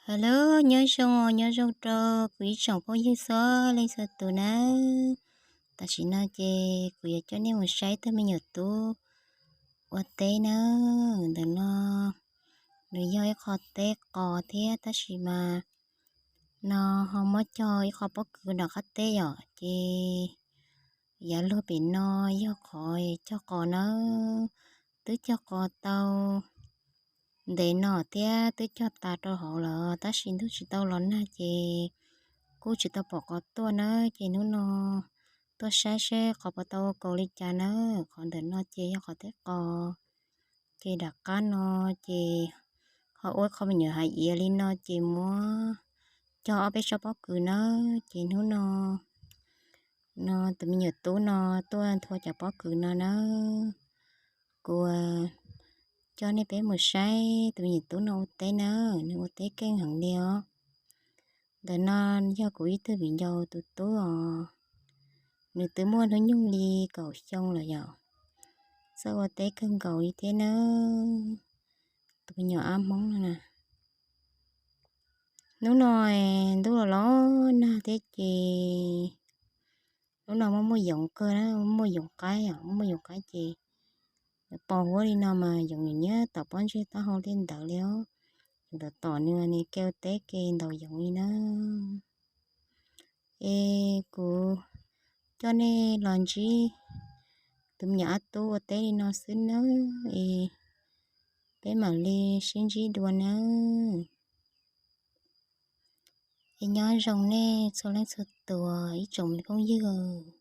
Hello, nyob zoo, nyob zoo rau kuv ib tsoom phooj ywg txhua leej txhua tus nawb. Tam sim no ces kuv yuav coj nej mus saib tus me nyuam tub ua teb nawb. Ntawm no nws yog ib qho teb qos thiab tab sis mas no ho muab cog ib qho pob kws nram qab teb yom, ces yav luag pem no yog qhov cog qos nawb. Twb cog qos tau ntev no thiab twb cog tas rau hauv lawm tab sis ntuj tsis tau los nag ces kuj tsis tau pom qos tuaj nawb. Ces hnub no tuaj saib seb qhov puas tau ua kaus li cas nawb. Qhov ntawm no ces yog qhov teb qos. Ces nram qab no ces ho ua ib qho me nyuam hav iav li no ces muab cog ob peb tsob pob kws nawb. Ces hnub no no tus me nyuam tub no tuaj nthua cov pob kws no nawb. Kuv coj nej peb mus saib tus me nyuam tub no ua teb nawb, nws ua teb keej heev li os. Ntawm no yog kuv ib tug viv ncaus tus tub os, nws twb muaj hnub nyoog li kaum xyoo lawm yom. Txawj ua teb kawg nkaus li thiab nawb. Tus me nyuam ab hmoob no na. Hnub no ntuj los los nag thiab ces hnub no muaj muaj yoov kawg na, muaj yoov qaib os, muaj yoov qaib ces pos huab li no mas yoov nyiam nyiam tom pob ntseg taub hau tej ntawd li os. Yoov tom tom nws, nws ke ua teb ke ntaus yoov li na. Es kuv coj nej los ntsib tus me nyuam ab tub ua teb li no xwb nawb, es peb mam li sib ntsib dua nawb. Es nyob zoo nej txhua leej txhua tus ib tsoom me phooj ywg.